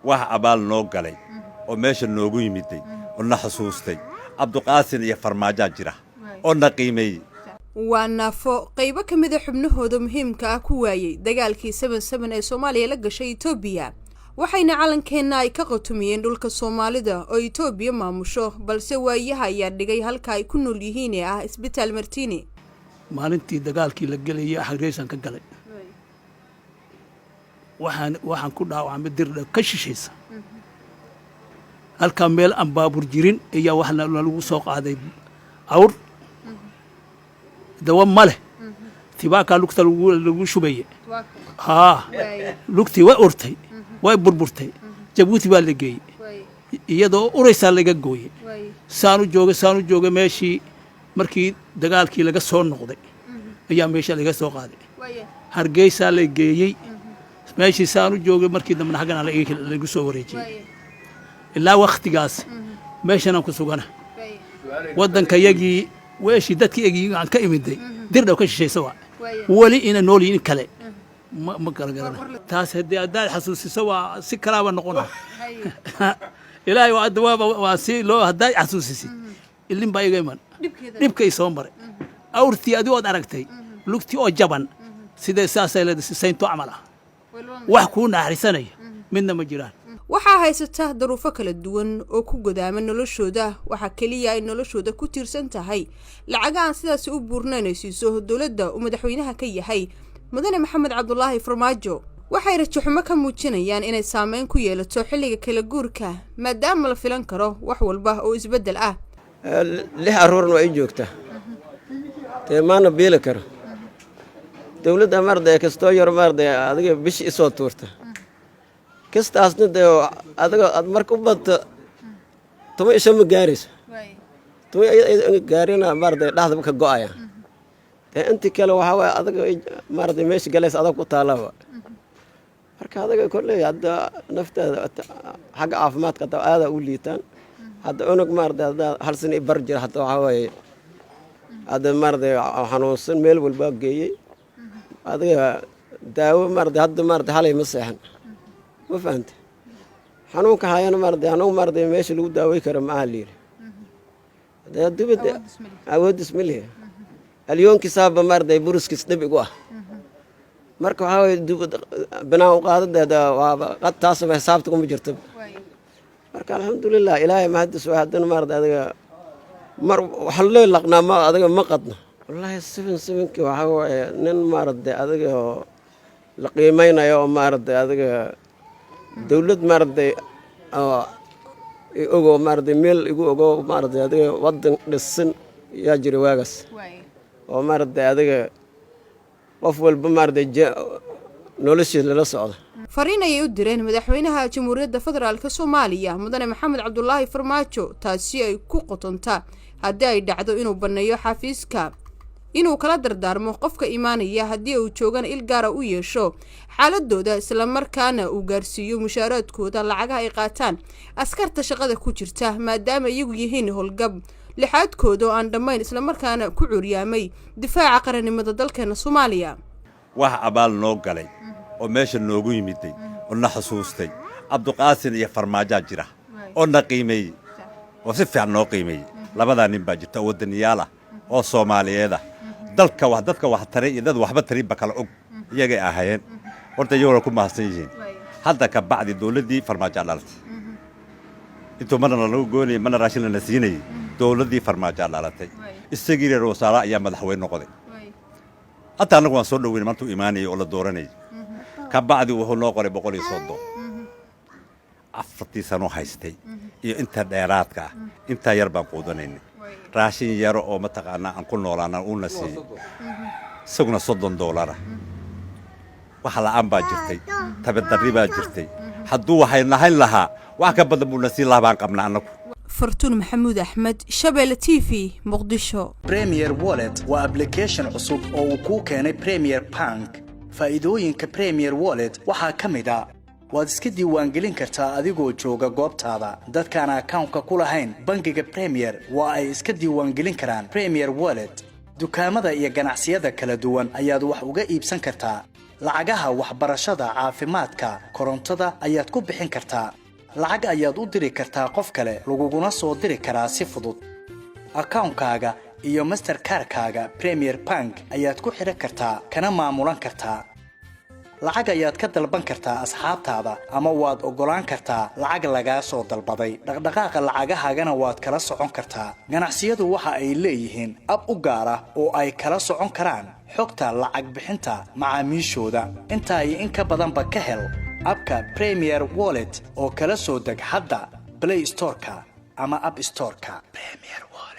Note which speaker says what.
Speaker 1: Wax abaal noo galay oo meesha noogu yimiday oo na xusuustay Cabduqaasin iyo Farmaajaa jira oo na qiimeeyey.
Speaker 2: Waa naafo qaybo ka mida xubnahooda muhiimka ah ku waayey dagaalkii 7-7 ee Soomaaliya la gashay Etoobiya, waxayna calankeenna ay ka qotumiyeen dhulka Soomaalida oo Etoobiya maamusho, balse waayaha ayaa dhigay halka ay ku nool yihiin ee ah Isbitaal Martini.
Speaker 3: Maalintii dagaalkii la gelayay Xagreysaan ka galay. Waxaan ku dhaawacmay Dirdha ka shishaysa, halkaa meel aan baabuur jirin ayaa waxaa nalagu soo qaaday awr. Dawa ma leh, tibaakaa lugta lagu shubaye. Haa, lugtii way urtay, way burburtay. Jabuuti baa la geeyey, iyadoo uraysaa laga gooyey. Saanu joogay, saanu joogay meeshii. Markii dagaalkii laga soo noqday ayaa meesha laga soo qaaday, Hargeysaa la geeyey. Meeshii saanu joogay, markii dambena xaggana lagu soo wareejiyey. Ilaa wakhtigaas meeshanaan ku sugana. Waddanka yagii, weeshii dadkii egii aan ka imiday, Dirdhaw ka shishaysa waa weli ina nool yihiin kale ma kala garana. Taas haddii haddaad xasuusiso, waa si kalaaba noqona. Ilaahay waa waaba waa si loo haddaad xasuusisid, ilin baa iga iman dhibkay soo maray. Awrtii adigoo ad aragtay lugtii oo jaban, sidee saasay leedahay, saynto camal ah, wax kuu naxariisanaya midna ma jiraan.
Speaker 2: Waxaa haysata daruufo kala duwan oo ku godaama noloshooda. Waxaa keliya ay noloshooda ku tiirsan tahay lacaga aan sidaasi u buurnayn ay siiso dowladda uu madaxweynaha ka yahay, Mudane Maxamed Cabdulaahi Farmaajo. Waxay rajaxumo ka muujinayaan inay saameyn ku yeelato xilliga kala guurka, maadaama la filan karo wax walba oo isbeddel ah.
Speaker 4: Lix carruurna waa ii joogtaa, dee maana biili karo. Dowladda maarday kastoo yar maarday adiga bishi isoo tuurta kastaasna, dee adiga aad marka u badto 15 ma gaarayso, 10 gaarina maarday dhexdaba ka go'aya. Dee intii kale waxaa waaya adiga maarday meesha galaysa adag ku taallaba. Marka adiga kolley hadda naftaada xagga caafimaadka hadda aadaa u liitaan. Hadda cunug maarday hadda hal sana i bar jira, hadda waxaa waaye hadda maarday xanuunsan, meel walbaa geeyey adiga daawo maarday. Hadda maarday halay ma seexan, ma fahante? Xanuunka hayana maarday anugu maarday meesha lagu daawey karo maaha layidhi. Dibadda awoodis ma lihi. Alyoonkiisaaba maarday buruskiis dhib igu ah. Marka waxaa waye binaan u qaadadeeda waaba qad, taasaba xisaabta kuma jirto. Marka alxamdulilah, Ilaahay mahadis waay. Haddana maarday adiga mar waxa lee laqnaa, ma adiga ma qadno. Wallaahi 7-7-kii waxaa waaye nin maaragtay adiga oo la qiimeynayo oo maaragtay adiga dowlad maaragtay oo i ogo, maaragtay meel igu ogo, maaragtay adiga waddan dhisan yaa jira waagaas oo maaragtay adiga qof walba maaragtay noloshiis lala socdo.
Speaker 2: Fariin ayay u direen madaxweynaha Jamhuuriyadda Federaalka Soomaaliya, Mudane Maxamed Cabdulaahi Farmaajo, taasi ay ku qotonta haddii ay dhacdo inuu banneeyo xafiiska, inuu kala dardaarmo qofka imaanaya, haddii uu joogana il gaara u yeesho xaaladooda, islamarkaana uu gaarsiiyo mushaaraadkooda, lacagaha ay qaataan askarta shaqada ku jirta, maadaama iyagu yihiin howlgab lixaadkooda oo aan dhammayn, islamarkaana ku curyaamay difaaca qarannimada dalkeena Soomaaliya.
Speaker 1: Wax abaal noo galay oo meesha noogu yimiday oo na xusuustay Cabduqaasin iyo Farmaajaa jira oo na qiimeeyey oo si fiican noo qiimeeyey. Labadaa nin baa jirta oo waddaniyaal ah oo Soomaaliyeed ah. Dalka wax dadka wax taray iyo dad waxba tarinba kala og iyagay ahaayeen. Horta iyaguna ku mahadsan yihiin. Hadda ka bacdi dowladdii Farmaajaa dhalatay. Intuu marna lalagu goynayay, marna raashin lana siinayay, dowladdii Farmaajaa dhalatay. Isagii reer wasaare ayaa madaxweyne noqday. Hataa annagu waan soo dhoweynay martuu imaanayay oo la dooranayay. Ka bacdi wuxuu noo qoray 130. 4-tii sanoo haystay iyo inta dheeraadka ah, intaa yar baan quudanaynay, raashin yaro oo mataqaanaa aan ku noolaana uuna siiyey, isaguna $30. Wax la'aan baa jirtay, tabadarri baa jirtay. Hadduu waxay nahayn lahaa, wax ka badan buu na siin lahaa baan qabnaa annagu.
Speaker 2: Fartuun Maxamuud Axmed, Shabeelle TV, Muqdisho.
Speaker 5: Premier Wallet waa application cusub oo uu kuu keenay Premier Bank. Faa'iidooyinka Premier Wallet waxaa ka mid ah: waad iska diiwaangelin kartaa adigoo jooga goobtaada. Dadkaan akawnka ku lahayn bangiga Premier waa ay iska diiwaangelin karaan Premier Wallet. Dukaamada iyo ganacsiyada kala duwan ayaad wax uga iibsan kartaa. Lacagaha waxbarashada, caafimaadka, korontada ayaad ku bixin kartaa. Lacag ayaad u diri kartaa qof kale, laguguna soo diri karaa si fudud. Akawnkaaga iyo Mastercard-kaaga Premier Bank ayaad ku xidhan kartaa, kana maamulan kartaa. Lacag ayaad ka dalban kartaa asxaabtaada, ama waad oggolaan kartaa lacag lagaa soo dalbaday, dhaqdhaqaaqa lacagahaagana waad kala socon kartaa. Ganacsiyadu waxa ay leeyihiin ab u gaar ah oo ay kala socon karaan xogta lacag bixinta macaamiishooda. Intaa iyo in ka badanba ka hel abka Premier Wallet oo kala soo deg hadda Play Storeka ama App Storeka. Premier Wallet.